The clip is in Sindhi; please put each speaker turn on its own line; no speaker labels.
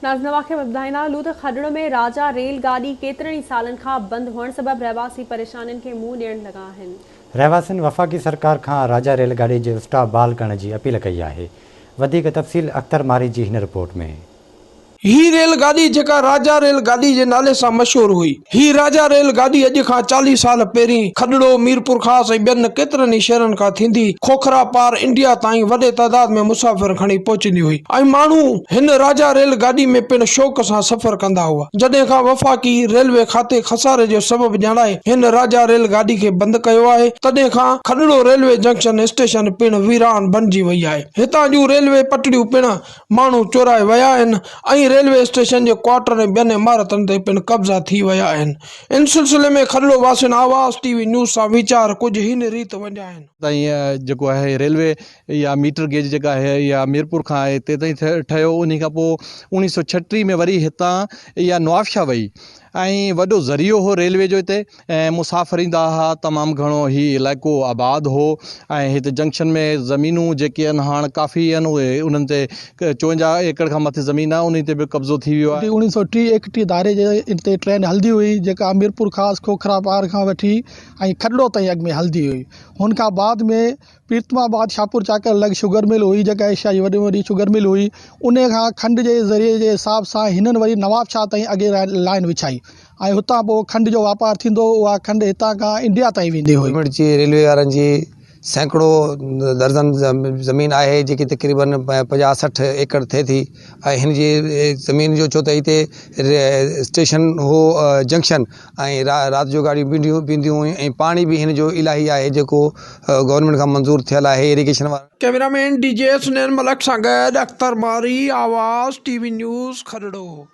ناظرين اوهان کي ٻڌائيندا هلون ته کڏڙو ۾ راجا ريل گاڏي ڪيترن ئي سالن کان بند هئڻ سبب رهواسي پريشانين کي منهن ڏيڻ لڳا آهن.
رهواسين وفاقي سرڪار کان راجا ريل گاڏي جو اسٽاپ بحال ڪرڻ جي اپيل ڪئي آهي. وڌيڪ تفصيل اختر مارئي جي هن رپورٽ ۾.
هي ريل گاڏي جيڪا راجا ريل گاڏي جي نالي سان مشهور هئي. هي راجا ريل گاڏي اڄ کان 40 سال پهرين کڏڙو، ميرپورخاص ۽ ٻين ڪيترن ئي شهرن کان ٿيندي کوکرا پار انڊيا تائين وڏي تعداد ۾ مسافر کڻي پهچندي هئي ۽ ماڻهو هن راجا ريل گاڏي ۾ پڻ شوق سان سفر ڪندا هئا. جڏهن کان وفاقي ريلوي کاتي خساري جو سبب ڄاڻائي هن راجا ريل گاڏي کي بند ڪيو آهي تڏهن کان کڏڙو ريلوي جنڪشن اسٽيشن پڻ ويران بڻجي وئي آهي. هتان جون ريلوي پٽڙيون پڻ ماڻهو چورائي ويا آهن ۽ ريلوي اسٽيشن جي ڪوارٽر ۽ ٻين عمارتن تي پڻ قبضا ٿي ويا آهن. ان سلسلي ۾ کڏڙو واسين آواز ٽي وي نيوز سان ويچار ڪجهه هن ريت ونڊيا آهن.
تائين جيڪو آهي ريلوي يا ميٽر گيج جيڪا آهي اها ميرپور کان هتي تائين ٺهيو انهي کان پوء 1936 ۾ وري هتان اها نوابشاهه وئي ۽ وڏو ذريعو هو ريلوي جو هتي ۽ مسافر ايندا ها تمام گهڻو هي علائقو آباد هو ۽ هتي جنڪشن ۾ زمينون جيڪي آهن هاڻ ڪافي آهن اهي انهن تي 54 ايڪڙ کان مٿي زمين آهي انهي تي به قبضو ٿي ويو آهي.
1930 31 ڌاري جي هتي ٽرين هلندي هئي جيڪا ميرپورخاص کوکراپار کان وٺي ۽ کڏڙو تائين اڳ ۾ هلندي هئي هن کان بعد ۾ پريتم آباد شاهپور چاڪر لڳ شگر مل هئي جيڪا ايشيا جي وڏي ۾ وڏي شگر مل هئي انهي کان کنڊ جي ذريعي جي حساب سان هنن وري نواب شاهه تائين اڳي لائين وڇائي ۽ هتان پوء کنڊ جو واپار ٿيندو هو اها کنڊ هتان کان انڊيا تائين ويندي هئي.
گورنمينٽ جي ريلوي وارن جي سيڪڙو درجن زمين آهي جيڪي تقريبن 50 60 ايڪڙ ٿئي ٿي ۽ هن جي زمين جو ڇو ته هتي اسٽيشن هو جنڪشن ۽ رات جو گاڏيون بينديون بينديون هيون ۽ پاڻي به هن جو الاهي آهي جيڪو گورنمينٽ کان منظور ٿيل آهي اريگيشن وارن.
Camera man D G Hasnain Malik سان گڏ Akhtar Marri, Awaz T V news, Kharro.